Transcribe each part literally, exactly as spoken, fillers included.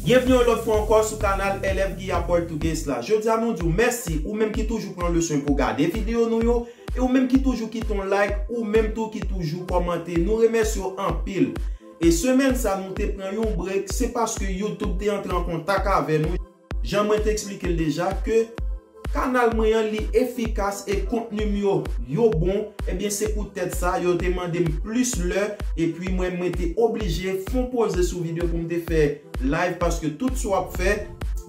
Byenvni yon lòt fwa ankò sou kanal Elèv Guilla Português la. Jodi a nou di w mèsi, ou menm ki toujou pran leson pou gade videyo nou yo, e ou menm ki toujou kite yon like, ou menm tou ki toujou kòmante. Nou remèsye w anpil. E semèn sa nou te pran yon break, se paske YouTube te antre an kontak avè nou. Jan mwen te eksplike l deja ke kanal mwen an li efikas e kontni m yo, yo bon, ebyen se poutèt sa yo te mande m plis lè, epi mwen, mwen te oblije fè yon poze sou videyo pou m te fè live, paske tout sa w ap fè,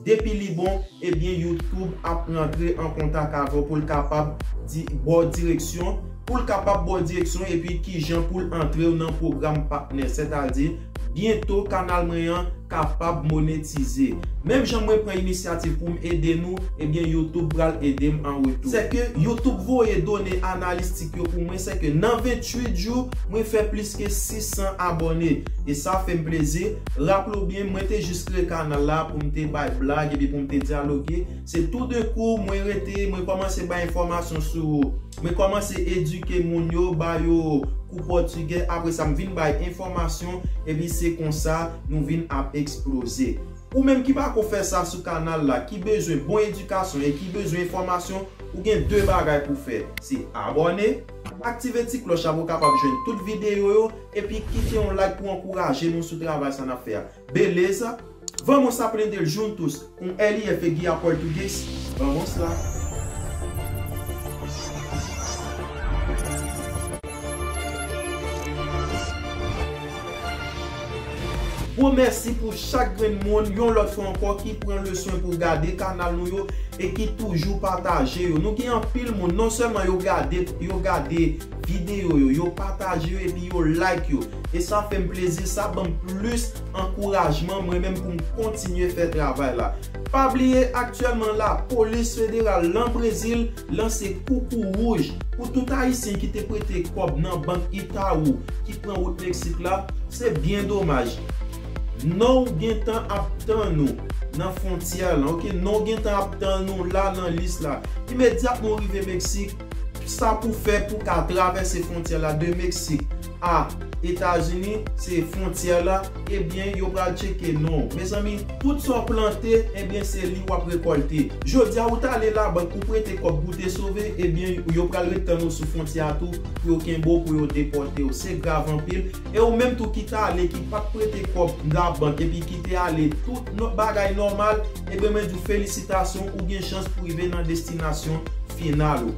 depi li bon, ebyen YouTube ap rantre an kontak avè w pou l kapab di, ba w direksyon, pou l kapab ba w direksyon epi kijan pou l antre w nan pwogram patnè, sètadi byento kanal mwen an kapab monetize. Menm jan mwen pran inisyativ pou m ede nou, ebyen YouTube pral ede m an retou. Sèke YouTube voye done analistik yo pou mwen, sèke nan venntuit jou, mwen fè plis ke sis san abòne. E sa fè m plezi. Raple w byen, mwen te jis kreye kanal la pou m te bay blag epi pou m te dyaloge. Se toudenkou, mwen rete, mwen kòmanse bay enfòmasyon sou, mwen kòmanse edike moun yo, ba yo kou pòtigè. Apre sa, m vin bay enfòmasyon, epi se konsa nou vin ap eksploze. Ou menm ki pako fè sa sou kanal la, ki bezwen bon edikasyon e ki bezwen enfòmasyon, ou gen de bagay pou fè. Se abòne, aktive ti klòch la pou w kapab jwenn tout videyo yo, epi kite yon like pou ankouraje nou sou travay sa n ap fè a. Beleza? Vamos aprender juntos com L F Guia Português? Vamos lá! Gwo mèsi pou chak grenn moun, yon lòt fwa ankò, ki pran leson pou gade kanal nou yo e ki toujou pataje yo. Nou gen anpil moun, non sèlman yo gade, yo gade videyo yo, yo pataje yo epi yo like yo. E sa fè m plezi, sa ban m plis ankourajman mwen menm pou m kontinye fè travay la. Pa bliye, aktyèlman, lapolis federal nan Brezil lanse koukou wouj pou tout Ayisyen ki te prete kòb nan bank Itaú ki pran wout Meksik la. Se byen domaj. Non w gentan ap tann ou nan fwontyè la, oke? Non w gentan ap tann ou la nan lis la. Imedyatman w rive Meksik, sa pou fè pou w ka travèse fwontyè la de Meksik a Etazini, se fwontyè la, ebyen, yo pral tcheke non w. Mezanmi, tout sa w plante, ebyen, se li w ap rekòlte. Jodi a, ou t ale labank, ou prete kòb pou w te sove, ebyen, yo pral ret tann ou sou fwontyè a tou, pou yo kenbe w, pou yo depòte w. Se grav anpil. E ou menm tou ki t ale, ki pa t prete kòb labank, epi ki te ale tout nò-, bagay nòmal, ebyen, mwen di w felisitasyon, ou gen chans pou rive nan destinasyon final ou.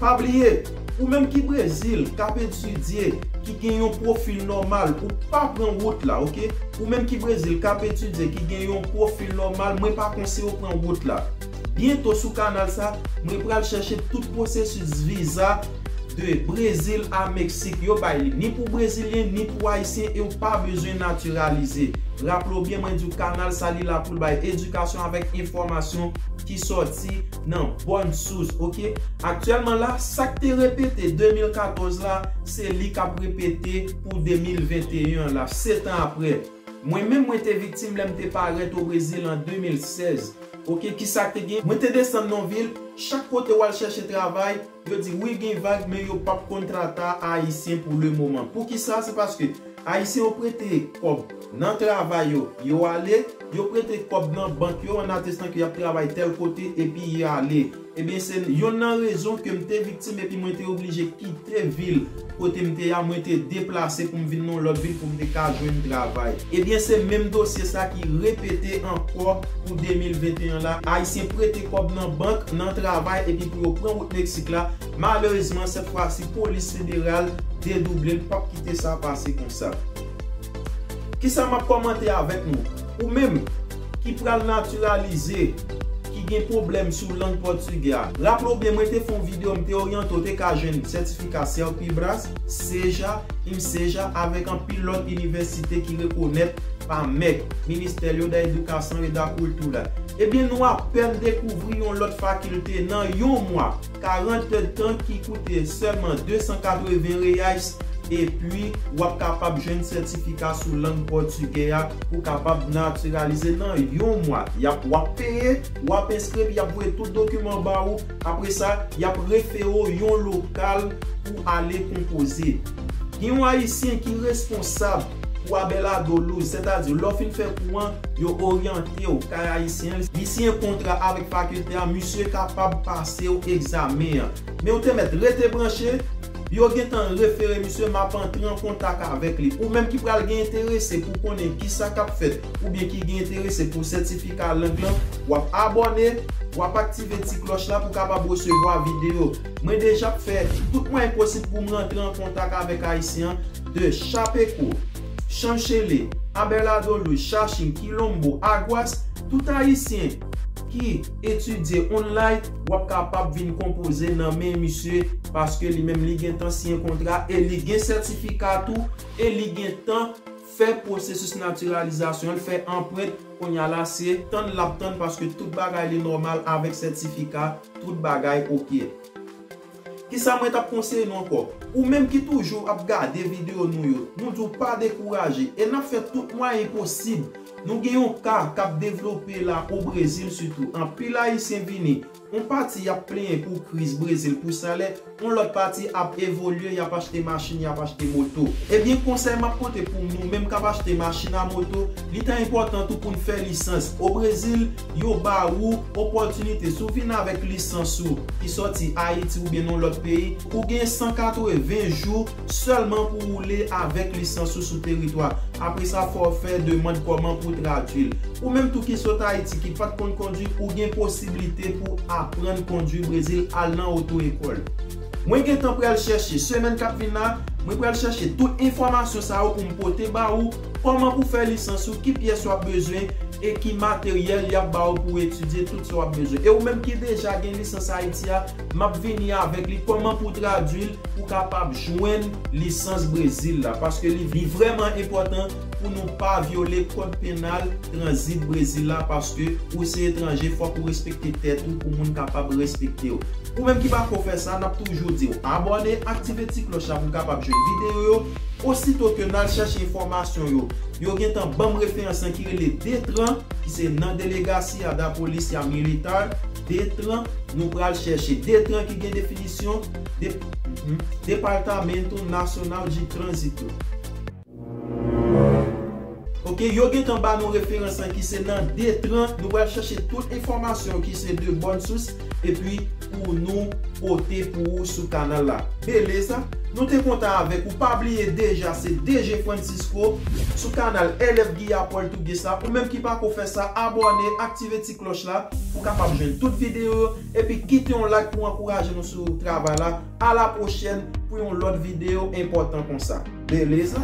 Pa bliye, ou menm ki Brezil, k ap etidye, ki gen yon pwofil nòmal, ou pa pran wout la, oke? Ou menm ki Brezil, k ap etidye, ki gen yon pwofil nòmal, mwen pa konseye w pran wout la. Byento sou kanal sa, mwen pral chèche tout pwosesis viza de Brezil a Meksik. Yo bay li ni pou Brezilyen, ni pou Ayisyen, e w pa bezwen natiralize. Raple w byen, mwen di w kanal sa, li la pou l bay edikasyon avèk enfòmasyon ki sòti nan bòn sous, oke? Aktyèlman la, sa k te repete de mil katòz la, se li k ap repete pou de mil venteyen an la, sèt an apre. Mwen menm, mwen te viktim lè m te parèt o Brezil an de mil sèz. Oke, kisa k te gen? Mwen te desann nan yon vil, chak kote w al chèche travay, yo di wi gen vag, men yo p ap kontrata Ayisyen pou le moman. Poukisa? Se paske Ayisyen yo prete kòb nan travay yo, yo ale, yo prete kòb nan bank yo, an atestan ke y ap travay tèl kote, epi y ale. Ebyen, se yonn nan rezon ke m te viktim epi mwen te oblije kite vil kote m te a, mwen te deplase pou m vin nan yon lòt vil pou m te ka jwenn travay. Ebyen, se menm dosye sa ki repete ankò pou de mil venteyen la. Ayisyen prete kòb nan bank, nan travay, epi pou yo pran wout Meksik la. Malerezman, sèt fwa si, polis federal dedouble l, p ap kite sa pase konsa. Kisa m ap kòmante avèk nou? Ou menm ki pral natiralize, ki gen pwoblèm sou lang pòtigè a. Raple w byen, mwen te fè yon videyo, m te oryante w te ka jwenn sètifika CERPIBRAS, CEJA, IMCEJA, avèk anpil lòt inivèsite ki rekonèt pa mèk, Ministère da Educação e da Cultura. Ebyen, nou apèn dekouvri yon lòt fakilte nan yon mwa. Karant èdtan ki koute sèlman de san katreven reais, epi w ap kapab jwenn sètifika sou lang pòtigè a pou kapab natiralize nan yon mwa. Y ap, w ap peye, w ap enskri, epi y ap voye tout dokiman ba ou. Apre sa, y ap refere w yon lokal pou ale konpoze. Gen yon Ayisyen ki responsab pou Abelardo Luz, sètadi lè w fin fè kou an, yo oryante w kay ayisyen an, li siyen kontra avèk fakilte a, misye kapab pase w egzamen an. Men ou te mèt rete branche, yo gentan refere misye, m ap antre an kontak avèk li. Ou menm ki pral gen enterese pou konnen kisa k ap fèt, oubyen ki gen enterese pou sètifika lang lan, w ap abòne, w ap aktive ti klòch la pou w kapab resevwa videyo. Mwen deja ap fè tout mwayen posib pou m rantre an kontak avèk ayisyen an de Chapeco, Chinchele, Abelardo Luz, Xaxim, Quilombo, Aguas, tout ayisyen ki etidye online, w ap kapab vin konpoze nan men misye, paske li menm li gentan siyen kontra e li gen sètifika tou, e li gentan fè pwosesis natiralizasyon, l fè anprent, kounye a la se tann l ap tann paske tout bagay li nòmal avèk sètifika, tout bagay oke. Kisa mwen t ap konseye nou ankò? Ou menm ki toujou ap gade videyo nou yo, nou di w pa dekouraje e n ap fè tout mwayen posib. Nou gen yon ka k ap devlope la o Brezil sitou. Anpil ayisyen vini, yon pati y ap plenyen pou kriz Brezil pou salè, yon lòt pati ap evolye, y ap achte machin, y ap achte moto. Ebyen, konsèy m ap pote pou nou menm k ap achte machin a moto, li ta enpòtan tou pou n fè lisans. O Brezil, yo ba ou opòtinite, si w vin avèk lisans ou ki sòti Ayiti oubyen nan lòt peyi, ou gen san katreven jou sèlman pou woule avèk lisans ou sou teritwa. Apre sa, fò w fè demann kòman pou tradui l. Ou menm tou ki sot Ayiti, ki pa t konn kondui, ou gen posiblite pou aprann kondui Brezil, al nan oto ekòl. Mwen gentan pral chèche, semèn k ap vin la, mwen pral chèche tout enfòmasyon sa yo pou m pote ba ou, kòman pou fè lisans ou, ki pyès w ap bezwen e ki materyèl y ap ba ou pou etidye tout sa w ap bezwen. E ou menm ki deja gen lisans Ayiti a, m ap vini avèk li, kòman pou tradui l, pou kapab jwenn lisans Brezil la, paske li, li vrèman enpòtan pou nou pa vyole kòd penal tranzit Brezil la, paske ou se etranje, fòk ou respekte tèt ou pou moun kapab respekte w. Ou menm ki pako fè sa, n ap toujou di w abòne, aktive ti klòch la pou w kapab jwenn videyo yo. Osito ke n al chèche enfòmasyon yo, yo gentan ban m referans lan ki rele Detran, ki se nan delegasi a da Polícia Militar. Detran, nou pral chèche Detran ki gen definisyon de, mhm, Departamento Nacional de Trânsito. Ok, yo gentan ba nou referans lan ki se nan Detran. Nou pral chèche tout enfòmasyon ki se de bòn sous epi pou nou pote pou ou sou kanal la. Beleza? Nou te kontan avèk ou. Pa bliye deja se D J Francisco sou kanal L F Guia Português la. Ou menm ki pako fè sa, abòne, aktive ti klòch la pou w kapab jwenn tout videyo yo, epi kite yon like pou ankouraje nou sou travay la. A la pwochèn pou yon lòt videyo enpòtan konsa. Beleza?